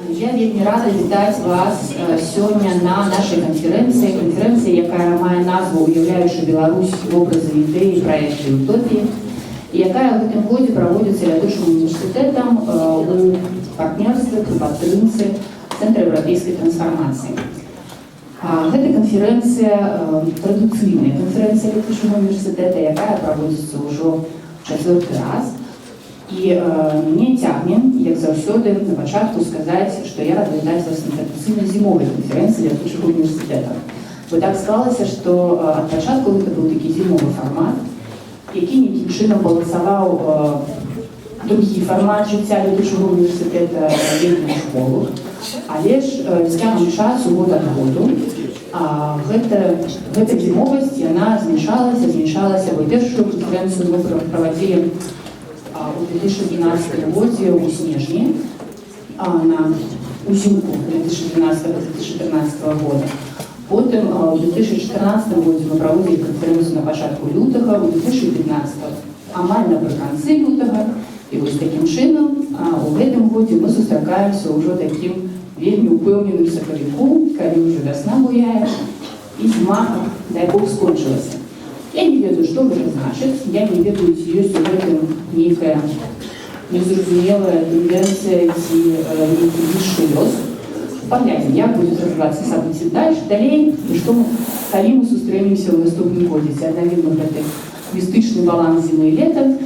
Я вельмі рада вітаць вас сёння на нашай канферэнцыі, канферэнцыі, якая мае назву «Уяўляючы Беларусь: вобразы, ідэі, праекты, утопіі», і якая ў гэтым годзе праводзіцца Лятучым універсітэтам у партнёрстве, пры падтрымцы Цэнтра еўрапейскай трансфармацыі. Гэта канферэнцыя, традыцыйная канферэнцыя Лятучага універсітэта, якая праводзіцца ўжо чацвёрты раз. І мяне цягне, як заўсёды, на пачатку сказаць, што я рада вітаць вас на традыцыйнай зімовай канферэнцыі Лятучага універсітэта. Бо так склалася, што ад пачатку гэта быў такі зімовы фармат, які нейкім чынам балансаваў другі фармат жыцця Лятучага універсітэта, летнюю школу. Але ж з цягам часу, год ад году, гэта зімовасць, яна змяншалася, змяншалася, бо першую канферэнцыю мы правадзілі у 2012 годзе ў снежні, на узімку 2012-2013 года. Потым у 2014 годзе мы праводзілі канферэнцыю на пачатку лютага, у 2015 амаль напрыканцы лютага. І вось такім чынам у гэтым годзе мы сустракаемся ўжо такім вельмі упэўненым сакавіку, калі ўжо вясна буяе і зіма, дай Бог, скончылася. Я не ведаю, што гэта значыць, я не ведаю, ці ёсць у гэтым нейкая незразумелая тэндэнцыя ці нейкі высший лёс. Паглядзім, як будуць развівацца события далей і што мы, калі мы сустрэнемся ў наступным годзе, ці аднавім мы гэты містычны баланс зімы і лета,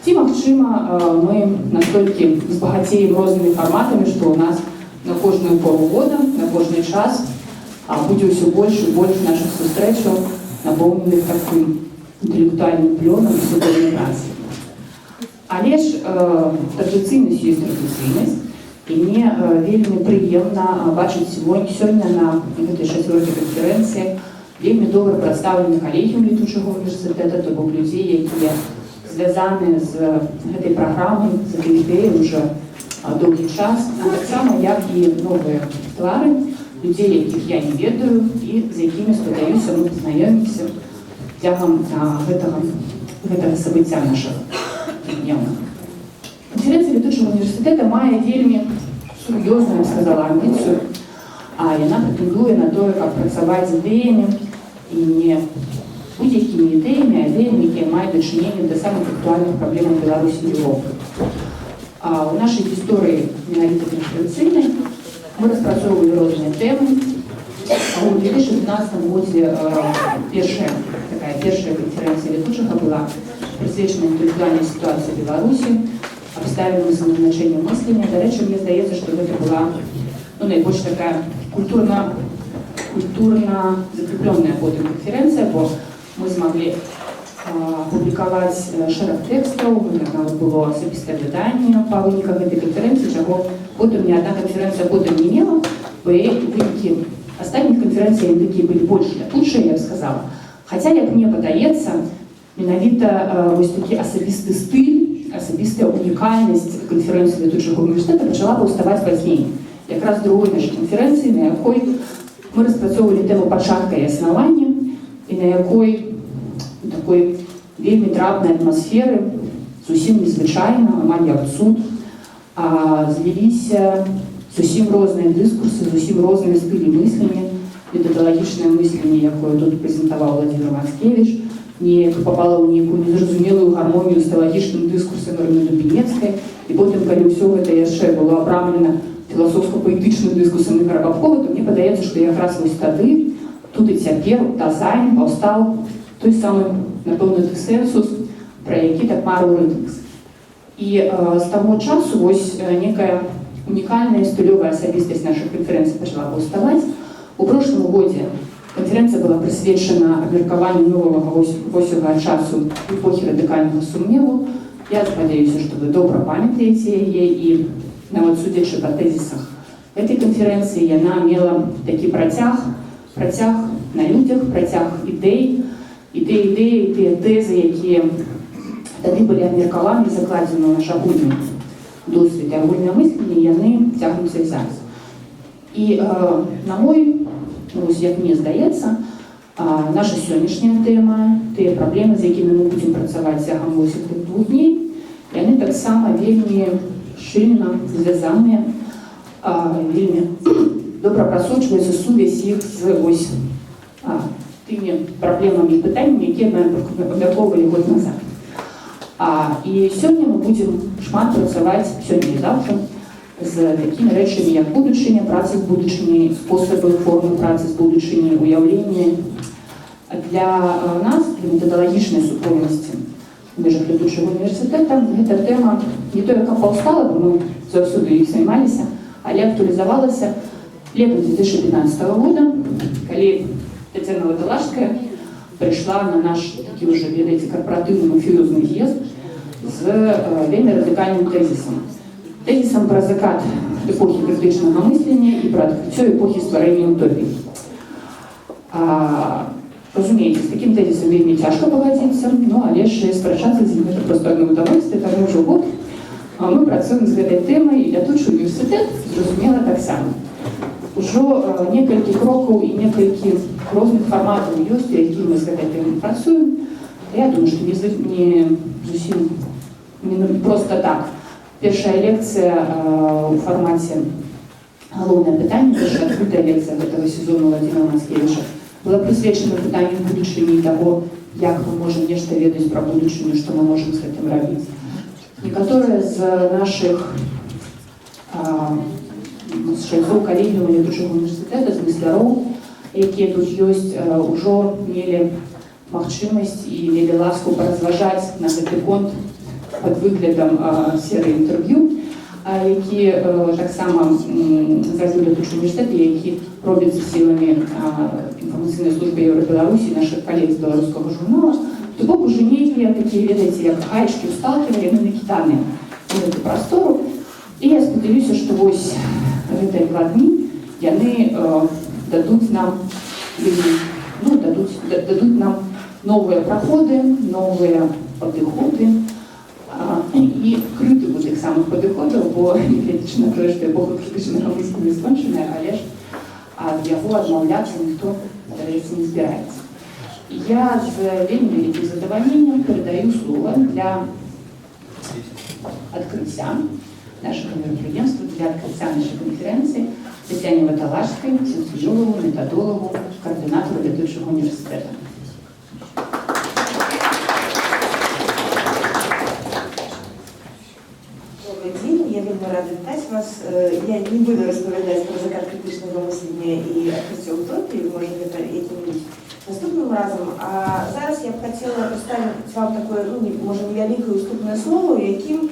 ці, магчыма, мы настолькі збагацеем рознымі фарматамі, што ў нас на кожную пору года, на кожны час будзе ўсё больш і больш нашых сустрэчаў, напоўненых такым інтэлектуальным плёнам і супольнай працай. Але ж традыцыйнасць ёсць традыцыйнасць. І мне вельмі прыемна бачыць сёння на гэтай чацвёртай канферэнцыі вельмі добра прадстаўлены калегіум Летучага універсітэта, то бок людзей, якія звязаны з гэтай праграмай, з гэтай ідэяй уже доўгі час, а таксама як і новыя твары, людзей, якіх я не ведаю і з якімі, спадзяюся, мы пазнаёмімся цягам гэтага события нашага дневного. Канферэнцыя Летучага універсітэта мае вельмі сур'ёзную, я б сказала, амбіцыю. А яна прэтэндуе на тое, каб працаваць з ідэямі, і не будь-якімі ідэямі, а ідэямі, якія маюць дачыненне да самых актуальных праблемаў Беларусі і Еўропы. У нашай гісторыі менавіта канферэнцыйнай мы распрацоўвалі розныя тэмы. А ў 2012 годзе такая першая канферэнцыя Летучага была прысвечана інтэлектуальнай сітуацыі Беларусі, абставінам самазначэння мыслення. Дарэчы, мне здаецца, што гэта была, ну, найбольш такая культурна закрепленная потым канферэнцыя, бо мы змаглі публікаваць шэраг тэкстаў, гэта нават было асабістае выданне па выніках гэтай канферэнцыі, чаго потым ні адна канферэнцыя потым не мела, бо яе вынікі астатніх канферэнцый, яны такія былі больш лятучыя, я б сказала. Хаця, як мне падаецца, менавіта вось такі асабісты стыль, асабістая унікальнасць канферэнцыі Летучага універсітэта пачала паўставаць пазней. Якраз другой нашай канферэнцыі, на якой мы распрацоўвалі тэму пачатка і аснавання, і на якой у такой вельмі трапнай атмасферы, зусім незвычайна, амаль як цуд, зліліся зусім розныя дыскурсы, зусім розныя стылі мыслення, метадалагічнае мысленне, якое тут прэзентаваў Уладзімір Мацкевіч, неяк попала ў нейкую незразумелую гармонію з тэалагічным дыскурсам Ірыны Дубінецкай, і потым, калі ўсё гэта яшчэ было абрамлена філасофска-паэтычным дыскурсам Ігара Бабкова, то мне падаецца, што якраз вось тады, тут і цяпер, Тазайн паўстаў той самы, напэўна, дысэнсус, пра які так марыў Рыдлікс. І з таго часу вось некая унікальная стылёвая асабістасць нашых канферэнцый пачала паўставаць. У прошлым годзе канферэнцыя была прысвечана абмеркаванню новага восяга часу, эпохі радыкальнага сумневу. Я спадзяюся, што вы добра памятаеце яе, і нават судзячы па тэзісах гэтай канферэнцыі, яна мела такі працяг, працяг на людзях, працяг ідэй, і тыя ідэі, тыя тэзы, якія тады былі абмеркаваны, закладзены ў наш агульны досвед і агульнае мысленне, яны цягнуцца і зараз. І на мой, ну, вось як мне здаецца, наша сённяшняя тэма, тыя праблемы, з якімі мы будзем працаваць цягам вось гэтых 2 дней, яны таксама вельмі шчыльна звязаныя вельмі добра прасочваецца сувязь іх з вось тымі праблемамі і пытаннямі, якія мы абмяркоўвалі год назад. І сёння мы будзем шмат працаваць, сёння і заўтра, з такімі рэчамі, як будучыня, праца з будучыняй, спосабы, формы працы з будучыняй, уяўленне. Для нас, для метадалагічнай супольнасці в межах Лятучага універсітэта, гэта тэма не то як паўстала, бо мы заўсёды іх займаліся, але актуалізавалася летом 2015 года, калі Таццяна Вадалажская прыйшла на наш такі ўжо, ведаеце, карпаратыўны мафіёзны з'езд з вельмі радыкальным тэзісам. Тэзісам пра закат эпохі крытычнага мыслення і пра адкрыццё эпохі стварэння утопій. Разумееце, з такім тэзісам вельмі цяжка пагадзіцца, ну, але ж спрачацца з ім — гэта просто одно удовольствие, таму ўжо год мы працуем з гэтай тэмай, і Лятучы універсітэт, зразумела, таксама. Ужо некалькі крокаў і некалькі розных фарматаў ёсць, у якіх мы з гэтай тэмай працуем. Я думаю, што не зусім не просто так. Першая лекцыя у фармаце «Галоўнае пытанне», першая адкрытая лекцыя гэтага сезону Уладзіміра Мацкевіча была прысвечана пытанню будучыні і таго, як мы можам нешта ведаць пра будучыню, што мы можам з гэтым рабіць. Некаторыя з нашых чальцоў калегіума Лятучага універсітэта, з мысляроў, якія тут ёсць, ўжо мелі магчымасць і мелі ласку паразважаць на гэты конт пад выглядам серыі інтэрв'ю, які таксама зрабіў Лятучы універсітэт, які робіцца сіламі інфармацыйнай службы Еўрабеларусі, нашых калег з беларускага журнала. То бок ужо нейкія такія, ведаеце, як гаечкі усталкі, яны накіданыя у гэту прастору. І я спадзяюся, што вось гэтыя 2 дні яны дадуць нам вельмі, ну, дадуць нам новыя праходы, новыя падыходы і крытыку тых самых падыходаў, бо нягледзячы на тое, што эпоха крытычнага мыслення скончаная, але ж ад яго адмаўляцца ніхто, здаецца, не збіраецца. Я з вельмі вялікім задавальненнем перадаю слова для адкрыцця нашага мерапрыемства, для адкрыцця нашай канферэнцыі Таццяне Вадалажскай, сацыёлагу, метадолагу, каардынатару Лятучага універсітэта. Добры дзень, я вельмі рада вітаць вас. Я не буду распавядаць пра закат крытычнага мыслення і адкрыццё утопіі, можа, гэта якім-небудзь наступным разам. А зараз я б хацела прадставіць вам такое, ну, можа, невялікае уступнае слова, у якім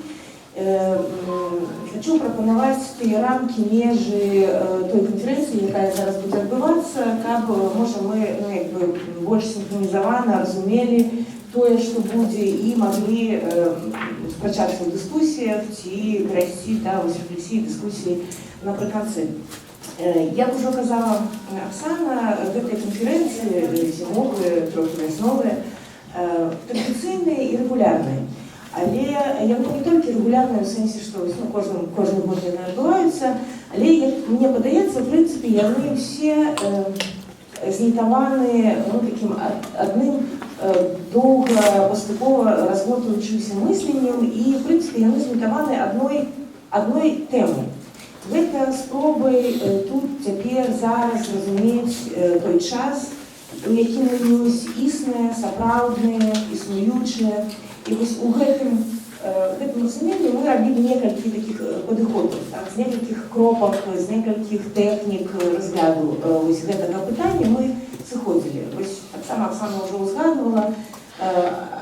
хачу прапанаваць тыя рамкі, межы той канферэнцыі, якая зараз будзе адбывацца, каб, можа, мы, ну, як бы, больш сінхранізавана разумелі тое, што будзе, і маглі спрачацца ў дыскусіях ці перайсці да вось рэфлексіі, дыскусіі напрыканцы. Як ужо казала Аксана, гэтыя канферэнцыі, зімовыя, трохі вясновыя, традыцыйныя і рэгулярныя. Але яны не толькі рэгулярныя ў сэнсе, што вось, ну, кожны год яны адбываюцца, але, як мне падаецца, в прынцыпе, яны ўсе знітаваны, ну, такім адным доўга паступова разгортваючымся мысленнем, і, в прынцыпе, яны знітаваны адной тэмай. Гэта спробай тут, цяпер, зараз зразумець той час, у якім мы ёсць, існае, сапраўднае, існуючае. І вось у гэтым разуменні мы рабілі некалькі такіх падыходаў, так, з некалькіх кропак, з некалькіх тэхнік разгляду вось гэтага пытання мы сыходзілі. Вось таксама Аксана ўжо ўзгадвала,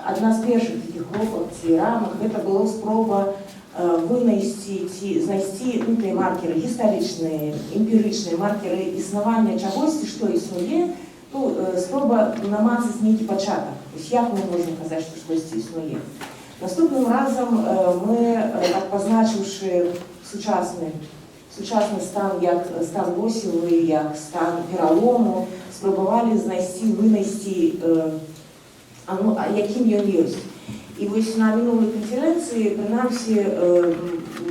адна з першых такіх кропак ці рамак гэта была спроба вынайсці ці знайсці, ну, тыя маркеры гістарычныя, эмпірычныя маркеры існавання чагосьці, што існуе, ну, спроба намацаць нейкі пачатак. То есть як мы можам казаць, што штосьці існуе. Наступным разам мы, так пазначыўшы сучасны стан як стан восевы, як стан пералому, спрабавалі знайсці, вынайсці, ну, а якім ён ёсць. І вось на мінулай канферэнцыі, прынамсі,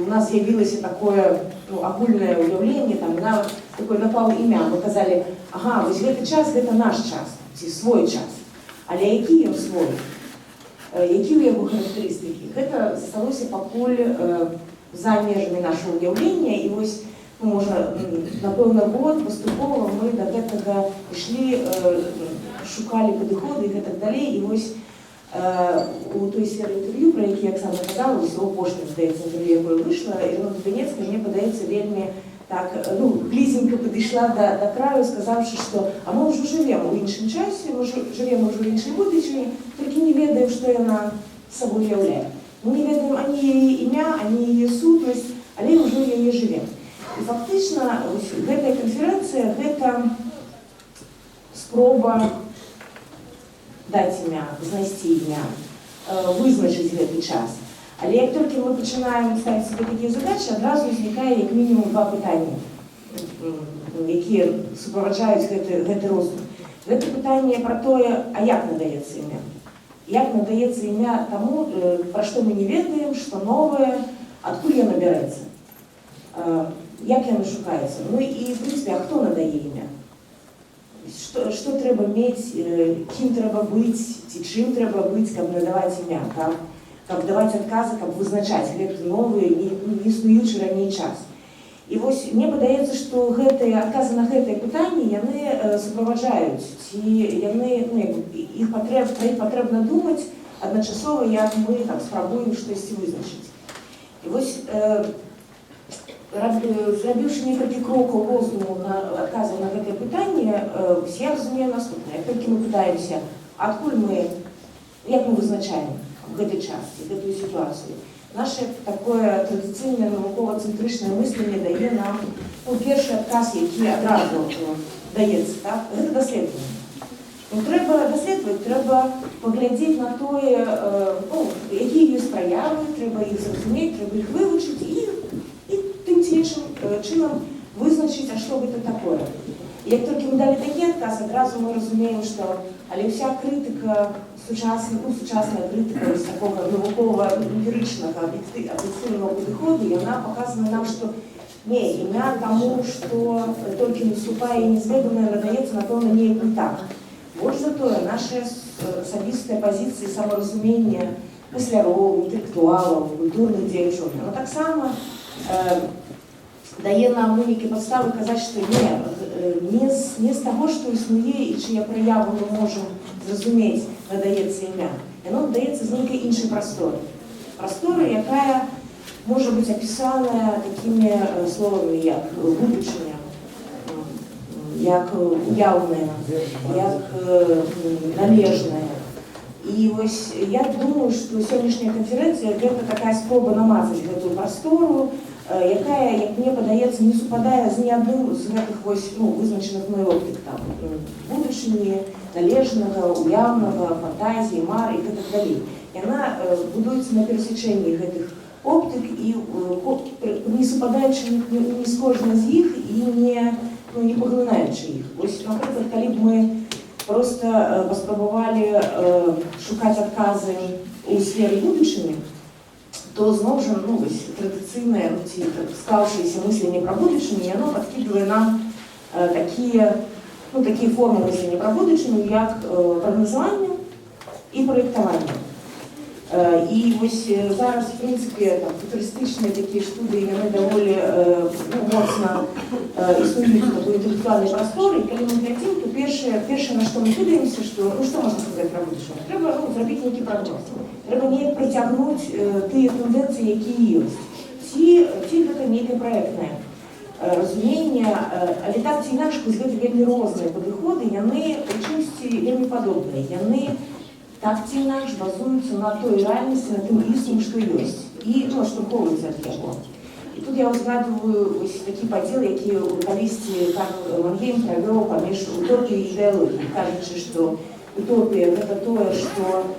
у нас з'явілася такое, ну, агульнае ўяўленне, там, нават такое напаў імя. Мы казалі: ага, вось гэты час — гэта наш час, ці свой час. Але які ён свой? Які ў яго характарыстыкі? Гэта засталося пакуль за межамі нашага ўяўлення. І вось ну, можа, напэўна, год паступова мы да гэтага ішлі, шукалі падыходы і гэтак далей. І вось у той серыі інтэрв'ю, пра які Аксана казала, вось у апошнім, здаецца, інтэрв'ю, якое выйшла, Ірына Дубянецкая, мне падаецца, вельмі так, ну, блізенька падышла да краю, сказаўшы, што а мы ўжо жывем у іншым часе, мы жывем ужо ў іншай будучыні, толькі не ведаем, што яна сабой уяўляе. Мы не ведаем ані яе імя, ані яе сутнасць, але ўжо яе жывем. І фактычна вось гэтая канферэнцыя — гэта спроба даць імя, знайсці імя, вызначыць гэты час. Але як толькі мы пачынаем ставіць сабе такія задачы, адразу ўзнікае як мінімум два пытанні, якія суправаджаюць гэты роздум. Гэта пытанне пра тое, а як надаецца імя? Як надаецца імя таму, пра што мы не ведаем, што новае, адкуль яно бярэцца? Як яно шукаецца? Ну і, в прынцыпе, а хто надае імя? Што трэба мець, кім трэба быць, ці чым трэба быць, каб надаваць імя, каб даваць адказы, каб вызначаць гэты новы, не існуючы раней час? І вось мне падаецца, што гэтыя адказы на гэтыя пытанні, яны суправаджаюць, ці яны, ну, як бы, пра іх патрэбна думаць адначасова, як мы там спрабуем штосьці вызначыць. І вось зрабіўшы некалькі крокаў роздуму на адказаў на гэтае пытанне, вось я разумею наступнае. Як толькі мы пытаемся, адкуль мы, як мы вызначаем гэты час і гэтую сітуацыю, наше такое традыцыйнае навукова-цэнтрычнае мысленне дае нам, ну, першы адказ, які адразу даецца, так? Гэта даследаванне. Ну, трэба даследаваць, трэба паглядзець на тое, ну, якія ёсць праявы, трэба іх зразумець, трэба іх вывучыць і тым ці іншым чынам вызначыць, а што гэта такое. І як толькі мы далі такі адказ, адразу мы разумеем, што але ўся крытыка сучасная, ну, сучасная крытыка вось такога навукова-эмпірычнага аб'ектыўнага падыходу, яна паказвае нам, што не, імя таму, што толькі наступае і незведанае, надаецца, напэўна, неяк не так. Больш за тое, нашы асабістыя пазіцыі самаразумення мысляроў, інтэлектуалаў, культурных дзеячоў, яно таксама дае нам, ну, нейкія падставы казаць, што не з таго, што існуе і чыя праяву мы можам зразумець, надаецца імя. Яно надаецца з нейкай іншай прасторы. Прасторы, якая можа быць апісаная такімі словамі, як будучыня, як уяўная, як належная. І вось я думаю, што сённяшняя канферэнцыя — гэта такая спроба намацаць гэтую прастору, якая, як мне падаецца, не супадае з ні адным з гэтых вось, ну, вызначаных мной оптык там, будучыні, належнага, уяўнага, фантазіі, мар і гэтак далей. Яна будуецца на перасячэнні гэтых оптык і не супадаючы ні з кожнай з іх і не, ну, не паглынаючы іх. Вось, напрыклад, калі б мы просто паспрабавалі шукаць адказы ў сферы будучыні, то зноў жа, ну, вось, традыцыйнае, ну, ці так, склаўшееся мысленне пра будучыню, яно падкідвае нам такія, ну, такія формы мыслення пра будучыню, як прагназаванне і праектаванне. І вось зараз, в прынцыпе, там, футурыстычныя такія студыі, яны даволі ну, моцна існуюць у такой інтэлектуальнай прасторы. І калі мы глядзім, то першае, на што мы кідаемся, што, ну, што можна сказаць пра будучыню? Трэба, ну, зрабіць нейкі прагноз. Трэба неяк працягнуць тыя тэндэнцыі, якія ёсць. Ці гэта нейкае праектнае разуменне, але так ці інакш, хоць гэта вельмі розныя падыходы, яны у чымсьці вельмі падобныя. Яны так ці інакш базуюцца на той рэальнасці, на тым існым, што ёсць, і, ну, адштурхоўваюцца ад яго. І тут я ўзгадваю ось такі падзел, які калісьці Карл Мангейм правёў паміж утопіяй і ідэалогіяй, кажучы, што утопія — гэта тое, што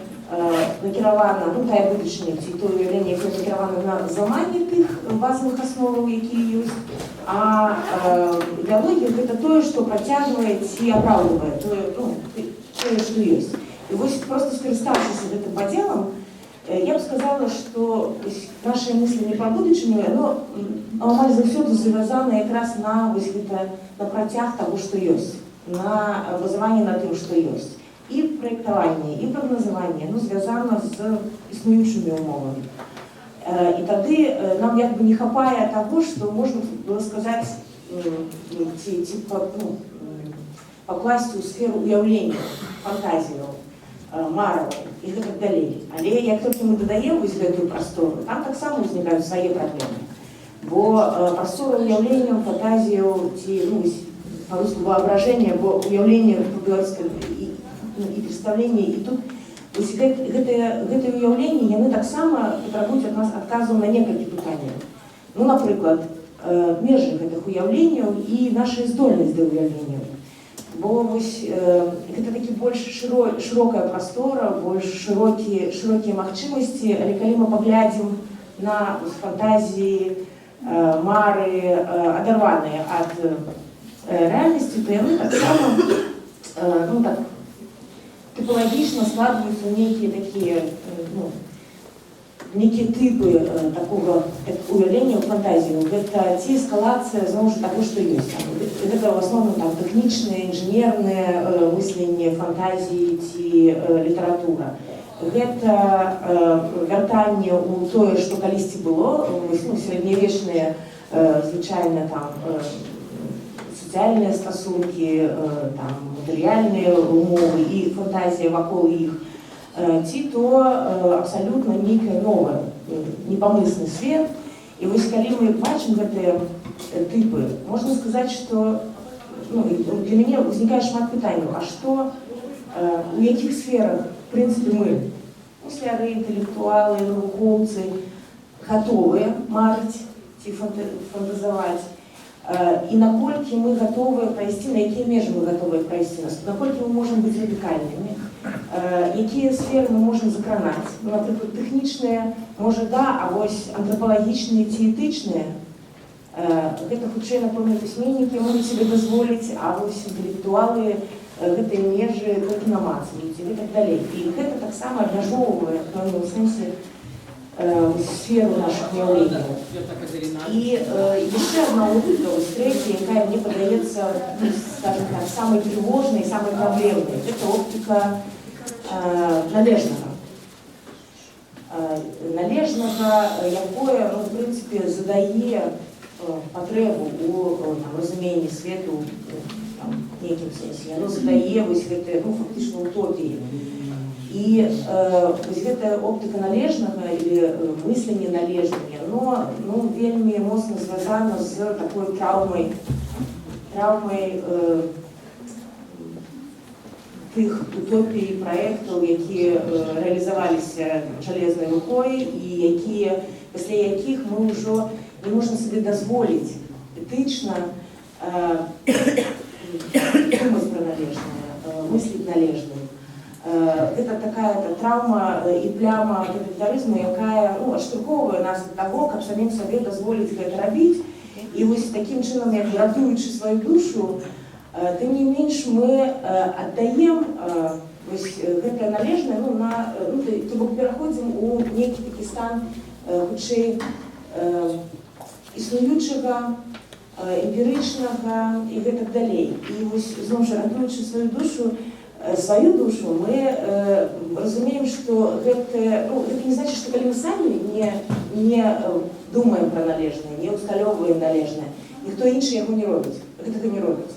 накіравана, ну, тая будучыня ці тое уяўленне, якое накіравана на зламанне тых базавых асноваў, якія ёсць, а ідэалогія — гэта тое, што працягвае ці апраўдвае тое, ну, тое, што ёсць. І вось просто скарыстаўшыся гэтым падзелам, я б сказала, што вось наше мысленне пра будучыню, яно амаль заўсёды завязана якраз на вось гэта, на працяг таго, што ёсць, на базаванне на тым, што ёсць. І праектаванне, і прагназаванне, ну, звязана з існуючымі умовамі. І тады нам як бы не хапае таго, што можна было сказаць ці ну, пакласці ў сферу уяўлення, фантазію, мараў і гэтак далей. Але як толькі мы дадаем вось гэтую прастору, там таксама ўзнікаюць свае праблемы. Бо прастора уяўленняў, фантазію ці, ну, вось, по-руску воображение, бо уяўленне по-беларуску і, ну, і представленне, і тут вось гэтыя уяўленні, яны таксама патрабуюць ад нас адказу на некалькі пытанняў. Ну, напрыклад, межы гэтых уяўленняў і наша здольнасць да уяўленняў. Бо вось гэта такі больш шырокая прастора, больш шырокія магчымасці, але калі мы паглядзім на вось фантазіі, мары, адарваныя ад рэальнасці, то яны таксама ну, так, тыпалагічна складваюцца ў нейкія такія ну, нейкія тыпы такога так, уяўлення ў фантазію. Гэта ці эскалацыя, зноў жа, таго, што ёсць. Там, гэта ў асноўным там тэхнічнае, інжынернае мысленне, фантазіі ці літаратура. Гэта вяртанне ў тое, што калісьці было, вось, ну, сярэднявечныя, звычайна там сацыяльныя стасункі, там матэрыяльныя умовы і фантазія вакол іх, ці то абсалютна нейкае новае, непамысны свет. І вось калі мы бачым гэтыя тыпы, можна сказаць, што, ну, і для мяне ўзнікае шмат пытанняў, а што, у якіх сферах, в прынцыпе, мы, мысляры, інтэлектуалы, навукоўцы, гатовыя марыць ці фантазаваць, і наколькі мы гатовыя прайсці, на якія межы мы гатовыя прайсці, наколькі мы можам быць радыкальнымі, якія сферы мы можам закранаць. Ну, напрыклад, тэхнічныя, можа, да, а вось антрапалагічныя ці этычныя, гэта хутчэй, напэўна, пісьменнікі могуць сабе дазволіць, а вось інтэлектуалы гэтыя межы толькі намацваюць і так далей. І гэта таксама абмяжоўвае в пэўным сэнсе сферу нашых уяўленняў. І яшчэ одна оптыка, вось трэцяя, якая мне падаецца, ну, скажем так, самай трывожнай, самай праблемнай, гэта оптыка належнага. Належнага, якое, ну, в прынцыпе, задае патрэбу у там, разуменні свету, там, нейкім сэнсе. Яно задае вось гэтыя, ну, фактычна утопіі. І вось гэтая оптыка належнага или мысленне належным, яно, ну, вельмі моцна звязана з такой траўмай тых утопій, праектаў, якія рэалізаваліся жалезнай рукой і якія, пасля якіх мы ўжо не можам сабе дазволіць этычна думаць пра належнае, мысліць належным. Гэта такая та траўма і пляма тоталітарызму, якая, ну, адштурхоўвае нас ад таго, каб самім сабе дазволіць гэта рабіць. І вось такім чынам, як ратуючы сваю душу, тым не менш мы аддаем вось гэтае належнае, ну, на, ну, то бок пераходзім у нейкі такі стан хутчэй існуючага, эмпірычнага і гэтак далей. І вось зноў жа, ратуючы сваю душу, мы разумеем, што гэта, ну, гэта не значыць, што калі мы самі не думаем пра належнае, не ўсталёўваем належнае, ніхто іншы яго не робіць, гэтага не робіць.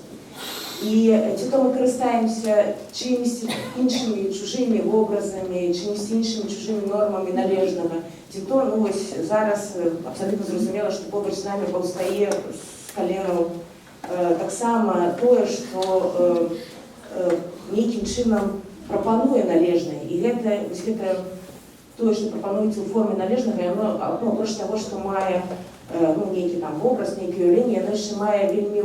І ці то мы карыстаемся чымісьці іншымі чужымі вобразамі, чымісьці іншымі чужымі нормамі належнага, ці то, ну, вось зараз абсалютна зразумела, што побач з намі паўстае з каленаў таксама тое, што нейкім чынам прапануе належнае. І гэта, вось гэта тое, што прапануецца ў форме належнага, яно, ну, апроч таго, што мае ну, нейкі там вобраз, нейкае уяўленне, яно яшчэ мае вельмі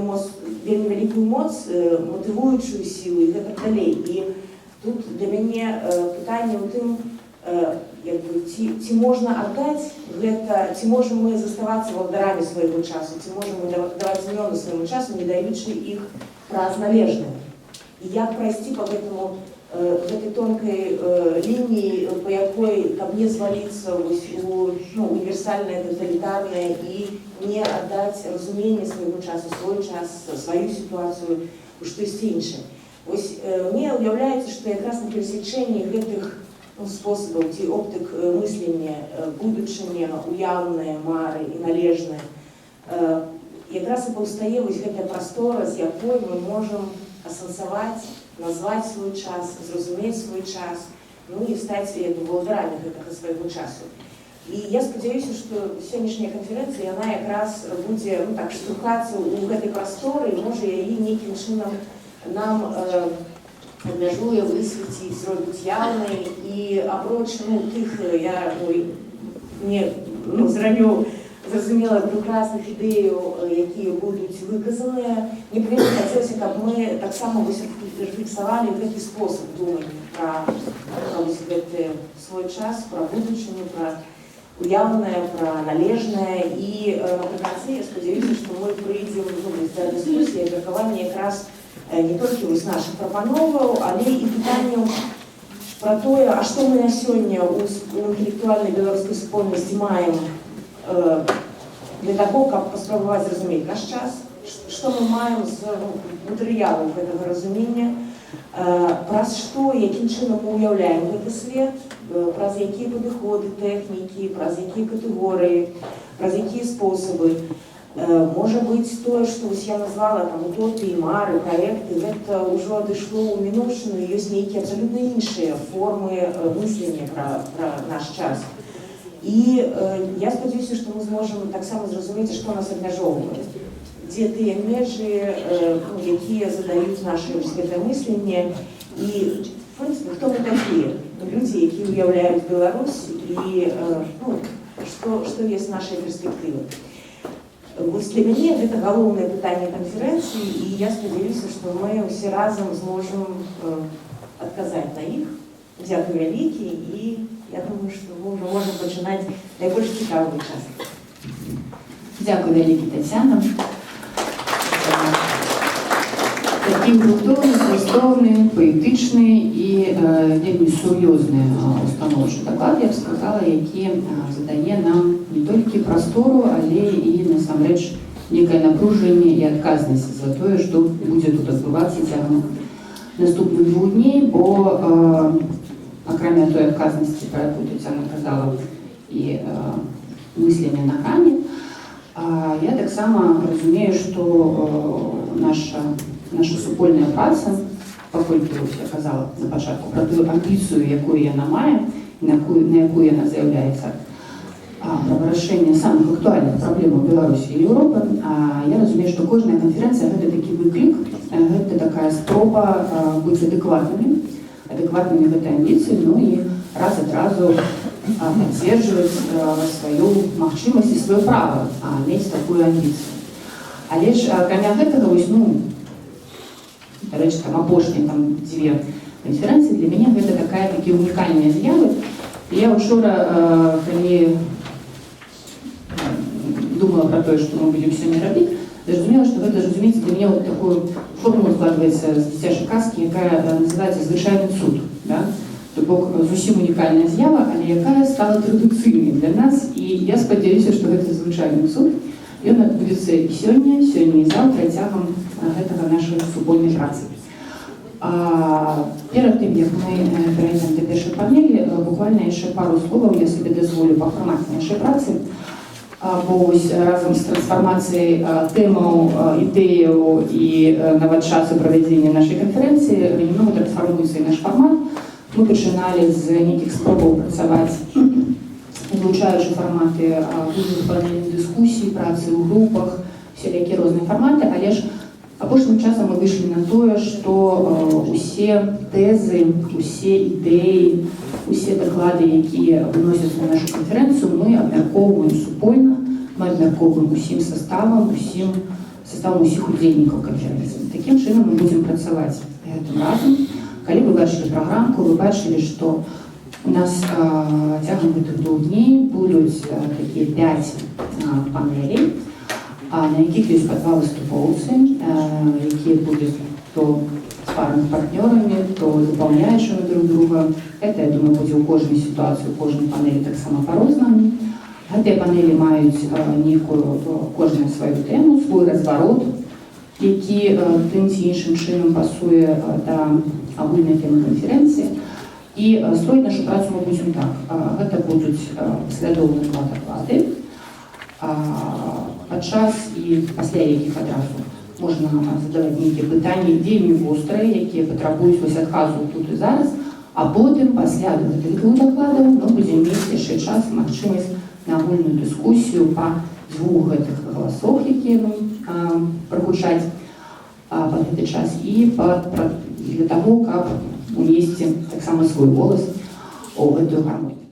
вялікую моц, матывуючую сілу і гэтак далей. І тут для мяне пытанне ў тым, як бы, ці можна аддаць гэта, ці можам мы заставацца валадарамі свайго часу, ці можам мы даваць імёны свайму часу, не даючы іх праз належнае. І як прайсці па гэтай тонкай лініі, па якой, каб не зваліцца вось у, ну, універсальнае, таталітарнае і не аддаць разуменне свайго часу, свой час, сваю сітуацыю у штосьці іншае. Вось мне ўяўляецца, што якраз на перасячэнні гэтых ну, спосабаў ці оптык мыслення будучыня, уяўнае, мары і належнае, якраз і паўстае вось гэтая прастора, з якой мы можам асэнсаваць, назваць свой час, зразумець свой час, ну і стаць як бы валадарамі гэтага свайго часу. І я спадзяюся, што сённяшняя канферэнцыя, яна якраз будзе, ну, так штурхацца ў гэтай прасторы і, можа, яе нейкім чынам нам абмяжуе, высвеціць, зробіць яўнай. І апроч, ну, тых я, ну, не, ну, зраню зразумела прекрасных ідэяў, якія будуць выказаныя, мне б вельмі хацелася, каб мы таксама вось рэфлексавалі гэты спосаб думання пра вось гэты свой час, пра будучыню, пра уяўнае, пра належнае. І напрыканцы я спадзяюся, што мы прыйдзем, ну, вось да дыскусіі, абмеркавання якраз не толькі вось нашых прапановаў, але і пытанняў пра тое, а што мы на сёння ў інтэлектуальнай беларускай супольнасці маем для таго, каб паспрабаваць зразумець наш час, што мы маем з, ну, матэрыялу гэтага разумення, праз што, якім чынам мы уяўляем гэты свет, праз якія падыходы, тэхнікі, праз якія катэгорыі, праз якія спосабы. Можа быць, тое, што вось я назвала там утопіі, мары, праекты, гэта ўжо адышло ў мінуўшчыну, і ёсць нейкія абсалютна іншыя формы мыслення пра наш час. І я спадзяюся, што мы зможам таксама зразумець, што нас абмяжоўвае, дзе тыя межы, ну, якія задаюць наша вось гэтае мысленне і, в прынцыпе, хто мы такія, людзі, якія уяўляюць Беларусь, і ну, што ёсць нашай перспектывы. Вось для мяне гэта галоўнае пытанне канферэнцыі, і я спадзяюся, што мы ўсе разам зможам адказаць на іх. Дзякуй вялікі, і я думаю, што мы ўжо можам пачынаць найбольш цікавы час. Дзякуй вялікі, Тацяна. Такі грунтоўны, змястоўны, паэтычны і вельмі сур'ёзны устаноўчы даклад, я б сказала, які задае нам не толькі прастору, але і насамрэч некае напружанне і адказнасць за тое, што будзе тут адбывацца цягам наступных 2 дней, бо акрамя той адказнасці, пра якую Тацяна казала, і мыслення на грані, я таксама разумею, што наша супольная праца, паколькі вось я казала на пачатку пра тую амбіцыю, якую яна мае, на якую яна заяўляецца, пра вырашэнне самых актуальных праблемаў Беларусі і Еўропы, я разумею, што кожная канферэнцыя — гэта такі выклік, гэта такая спроба быць адэкватнымі гэтай амбіцыі, ну і раз адразу пацверджваць сваю магчымасць і сваё права мець такую амбіцыю. Але ж акрамя гэтага, вось, ну, дарэчы, там апошнія там дзве канферэнцыі для мяне гэта такія унікальныя з'явы. І я учора, калі думала пра тое, што мы будзем сёння рабіць, зразумела, што гэта, разумееце, для мяне вот такую формулу складваецца з дзіцячай казкі, якая называецца «звычайны цуд». Да? То бок зусім унікальная з'ява, але якая стала традыцыйнай для нас, і я спадзяюся, што гэты звычайны цуд, ён адбудзецца і сёння і заўтра цягам гэтага нашай супольнай працы. Перад тым, як мы перайдзем да першай панелі, буквальна яшчэ пару словаў я сабе дазволю па фармаце нашай працы. Бо вось разам з трансфармацыяй тэмаў, ідэяў і нават часу правядзення нашай канферэнцыі немного трансфармуецца і наш фармат. Мы пачыналі з нейкіх спробаў працаваць, злучаючы фарматы вузкіх панельных дыскусій, працы ў групах, усялякія розныя фарматы, але ж апошнім часам мы выйшлі на тое, што усе тэзы, усе ідэі, усе даклады, якія выносяцца на нашу канферэнцыю, мы абмяркоўваем супольна, мы абмяркоўваем усім саставам усіх удзельнікаў канферэнцыі. Такім чынам мы будзем працаваць гэтым разам. Калі вы бачылі праграмку, вы бачылі, што у нас цягам гэтых 2 дней будуць такія пяць панелей, на якіх ёсць па два выступоўцы, якія будуць то спарынг-партнёрамі, то дапаўняючымі друг друга. Гэта, я думаю, будзе ў кожнай сітуацыі, у кожнай панелі таксама па-рознаму. Гэтыя панелі маюць нейкую кожная сваю тэму, свой разварот, які тым ці іншым чынам пасуе да агульнай тэмы канферэнцыі. І І строіць нашу працу мы будзем так. Гэта будуць паслядоўна два даклады, падчас і пасля якіх адразу можна задаваць нейкія пытанні, вельмі вострыя, якія патрабуюць вось адказу тут і зараз, а потым пасля гэтых двух дакладаў мы будзем мець яшчэ час, магчымасць на агульную дыскусію па дзвюх гэтых галасах, якія нам прагучаць пад гэты час, і для таго, каб унесці таксама свой голас у гэтую гармонію.